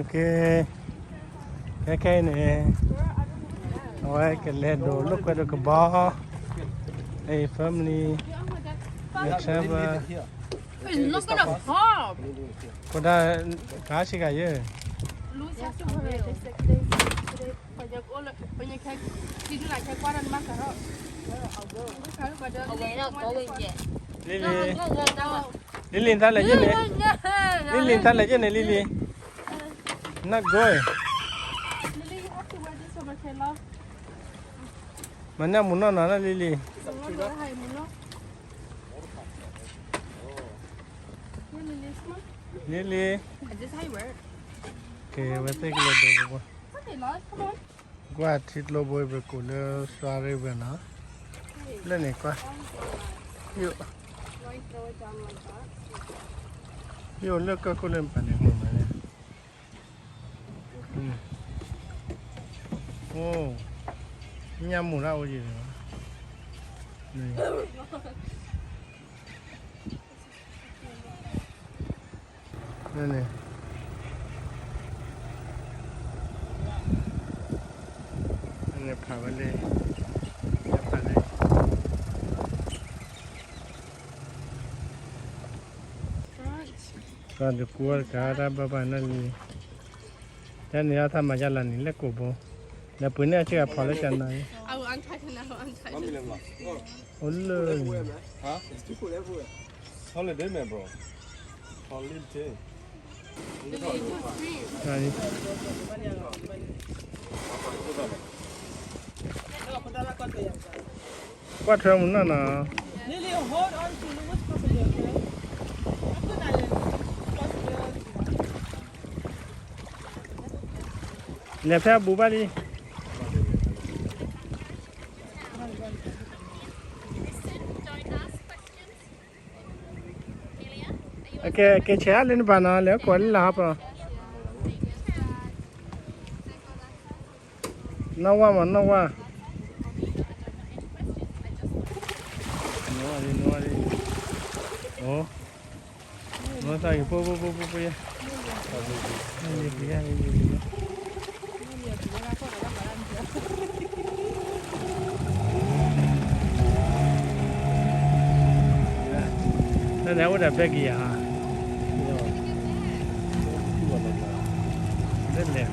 Okay, ခဲခဲအံၤန့ၣ် အဝဲကလဲၤဒိးလိာ်ကွဲဒီးကဘီ အံၤ family, travel, ကဒၣ် ကါဆ့ကၤယဲၢ် လံလံ နတၢ်လဲၤယဲၢ်န့ၣ်, လံလံ နတၢ်လဲၤယဲၢ်န့ၣ် လံလံ, နၢ်ဂိၢ်, မၤန့ၢ်မူနီၢ်နီၤန့ၣ် လံလံ, လံလံ, ကဲ ဝဲသ့ၣ်ကလဲၤဒိးပှၤ ကွၢ်ထံကျိဘိပကိးလၢ စွါရ့ဝဲနီၤ, လၢန့ၣ်ကွၢ်, ယိၣ်လၢကီၢ်ခိၣ်လၢပှၤန့ၣ်မုာ်မးန့ၣ်, အိၣ်, ညၣ်မူၤတၢ်အိၣ်ယံၤန့ၣ်, န့ၣ်, န့ၣ်ဖးဝဲလၢ, ဖးလၢ, တၢ်တကူအီၤတကး တၢ်ဘၣ်ဘၣ်နီၢ်လံ, တၢ်န့ၣ်အီၣ်သးမၤယါလၢန့ၣ် လၢကိာ်ဘိ, ဒီးပှ့ၤန့ၢ်အဆ့ကၤဖီလၢကနၤ, အိၣ်လၢ Holiday, man, bro. Holiday. ကွၢ်ထွဲမုၢ်နီၢ်နီၤ, လဲၤဖဲအဘူးဘၣ်လံ. ကဲဆဲးလၢနပၤနီၤ လဲၤကိးလၢလၢဟီပီၤ, နီၢ်ဝါမး နီၢ်ဝါ, နီၢ်ဝါ, နီၢ်ဝါ, တၢ်န့ၣ်အိၣ်ဒီးဘဲကယၤဧါ, လၢလဲ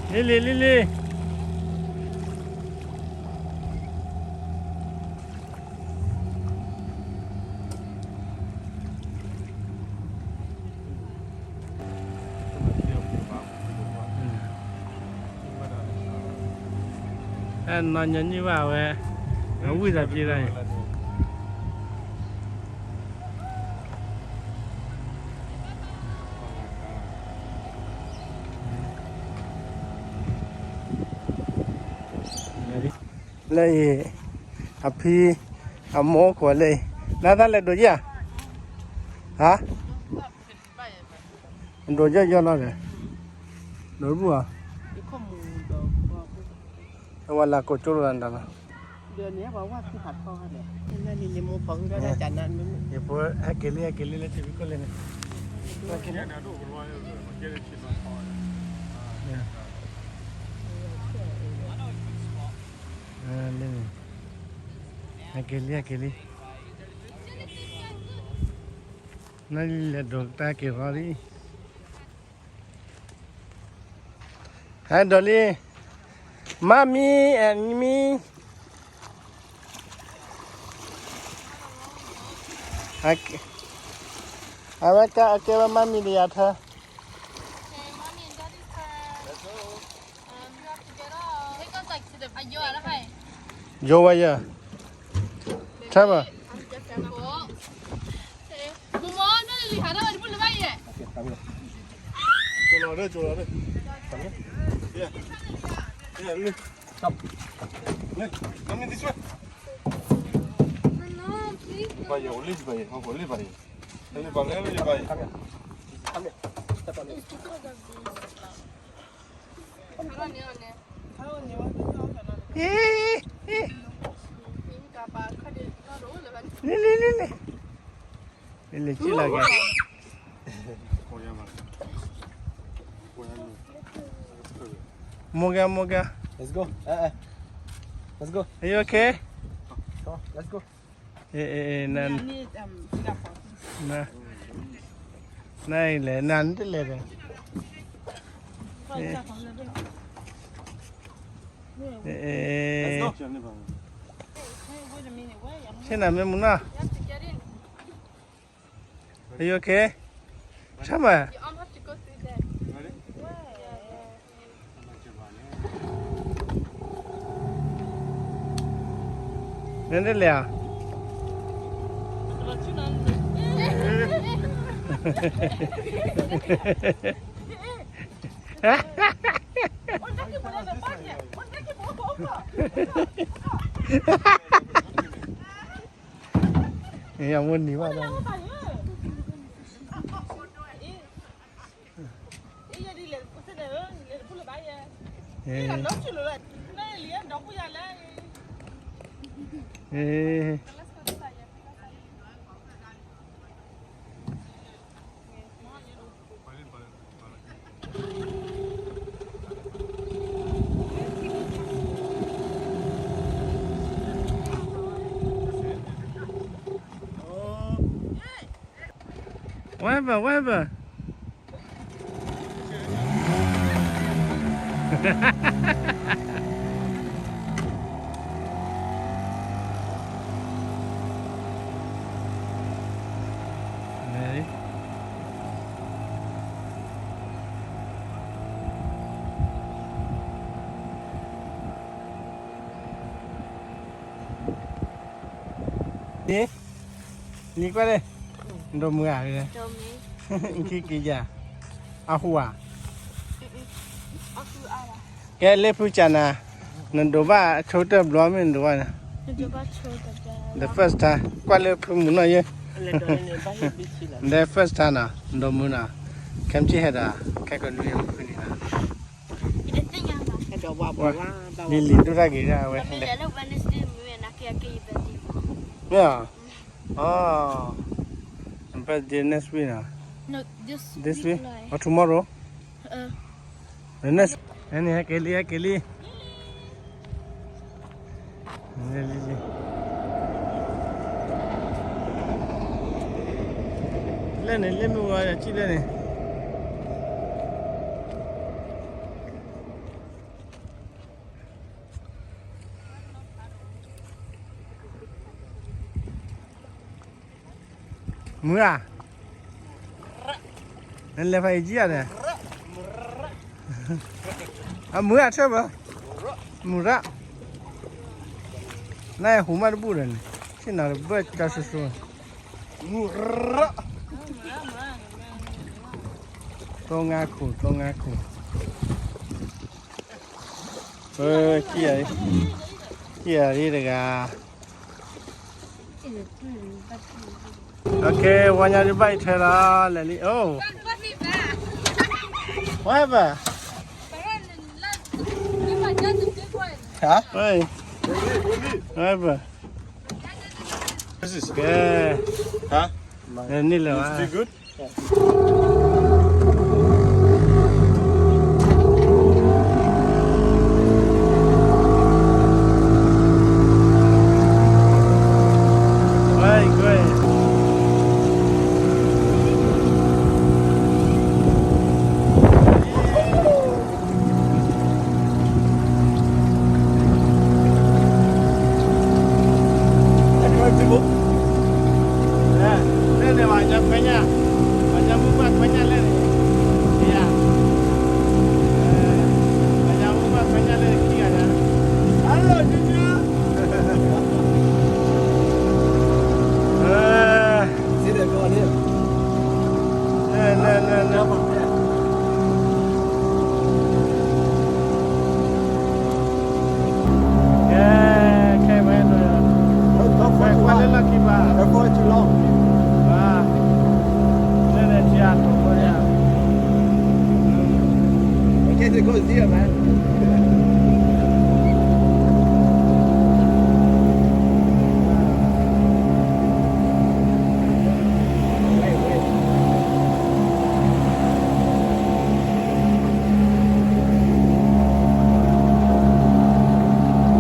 ၣ် လံလံ လံလံ. အဲ နီၢ်ညီနုၢ်ဘၣ်ဝဲ အဝံၣ်သးပှဲၤလၢ လၢအံၤ အဖံ အမိၢ်ခိးလၢအံၤ လၢတၢ်လဲၤဒိးယဲၢ်ဧါ, ဟါ ဒိးယဲၢ်ယဲၢ်လီၤဒီး ဒိးတဘူၣ်ဧါ, အဝဲလၢကိးကၠိလိာ်သးန့ၣ်လီၤ. ယဖိဟဲက့ၤလံ ဟဲက့ၤလံ လၢထံဖံးခိၣ်လၢန့ၣ် လၢန့ၣ် ဟဲက့ၤလံ ဟဲက့ၤလံ နလဲၤဒိးတၢ်က့ၤဃီလံ ဟဲဒိးလံ Mommy and me. အဝဲကဲ အကဲဝဲ Mommy ဒီးယၤထၢ ယိဝဲယဲ ထၢဘၣ် Mommy, this way. လံၤလံၤလံၤလံၤ လံၤလံၤလံၤ မိၢ်ကဲ မိၢ်ကဲ Let's go. Eh, eh. Let's go. Are you okay? Come, let's go. နလဲၤ နတလဲၤဒီး ဆ့ၣ်နၤမ့ၢ်မုၢ်နီၤ Are you okay? Come on. နတလဲၤဧါ အမိၢ်နံၤဘၣ်လီၤ Whatever, whatever. Ready? လံၤကွၢ်လံ, နဒိးမုာ်ဧါ, နခံက့ၤယၤ, အဟူဧါ, ကဲလၢဖုကနၤ, နဒိးဘၣ်ဆိတၢ်ဘျီမ့ၢ်နဒိးဘၣ်န့ၣ်, the first time, ကွၢ်လၢဖုမုာ်နီၢ်ယဲ, the first time နီၤ, နဒိးမုာ်နီၤ, ခဲမုၢ်ဆ့ၣ်ဟဲဒီး, ခဲကဒုးယဲမုၢ်ဖုန့ၣ်နီၤ လံၤလံၤဒိၣ်တၢ်ဂ့ၤဒၣ်ဝဲ, မ့ၢ်ဧါ, အ birthday next week နီၤ, this week or tomorrow, the next, န့ၣ်ဟဲက့ၤလံ ဟဲက့ၤလံ လၢန့ၣ် လၢမုၢ်ဂီၤယထံၣ်လၢန့ၣ် မုာ်ဧါ, နလဲၤဖးအံၤကံဧါန့ၣ်, အမုာ်ဧါ ဆၢဘၣ်, မုာ်ရၣ်, နဟူးမးတဘူၣ်ဒီးန့ၣ်, ဆ့ၣ်နီၤတဘၢၣ်တၢ်စိၤစိၤ, မုာ်ရၣ်, တိငါခိၣ် တိငါခိၣ် ခံဂၤ, ခံဂၤတဂၤ, ဝါညါဒုးဘၣ်အံၤထဲလီၤ, လဲၤလံ, အိ, what happened, what happened, ကဲ, န့ၣ်လၢၤဘၣ် လၢန့ၣ် ပှၤကညီခွဲညါ, ပှၤကညီမုၣ်ခွဲညါ,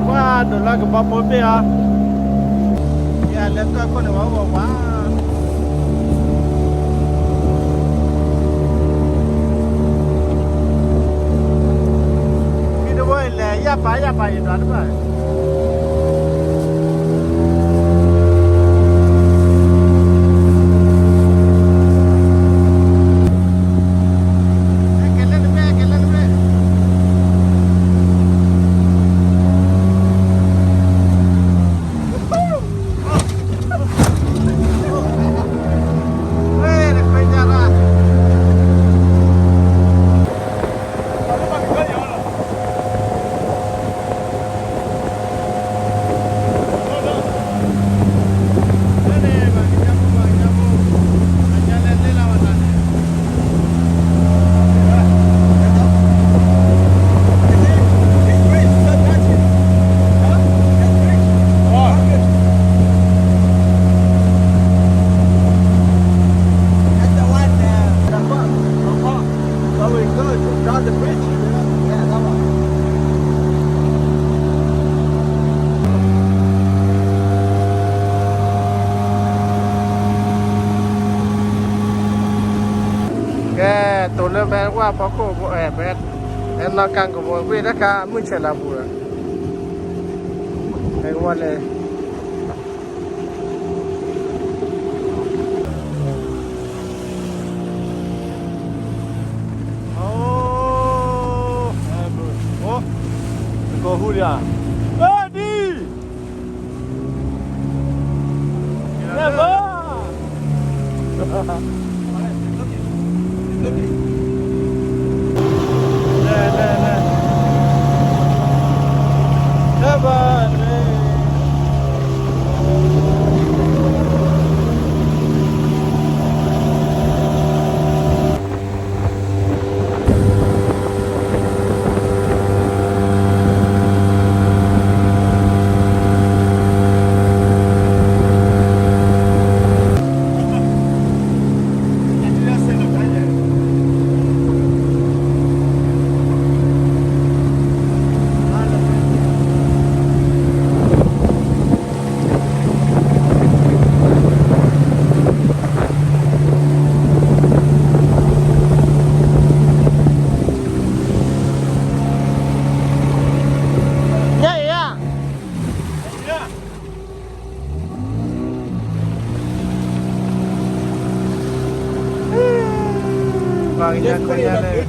ပှၤဒိးလၢကဘီဖိဘ့ၣ်အီၤ, ယလဲၤကီၢ်ခိၣ်န့ၣ်ဝဲဝဲဝါ, ခံတဝဲလဲၤယၢ်ပာ်ယၢ်ပာ်ယဒွးတဘၣ် ကဲ, တိၤလၢဖဲဝၣ်ဖီခိၣ်ဖိ, ဖဲနီၢ်ကၣ်ကဝီၤကွ့ၢ်တခါ မုၢ်ဆဲးလၤပူၤ, ဖဲကဝီၤလဲၣ် ကဟူလံဧါ, ဒ် Never. Never. ပှၤကညီခွဲးညါလဲၣ်.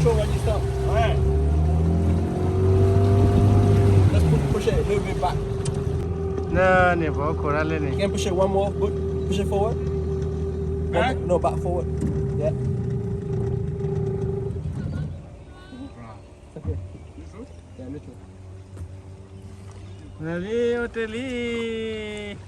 Let's pu-, push it a little bit back. နန့ၣ် ပှၤအိၣ်ခိးတၢ်လဲၣ်န့ၣ်. Can push it one more, but push it forward. Back? No, back forward. Yeah. Okay. Yeah, neutral. လၢလံ အိၣ်တ့ၢ်လံ.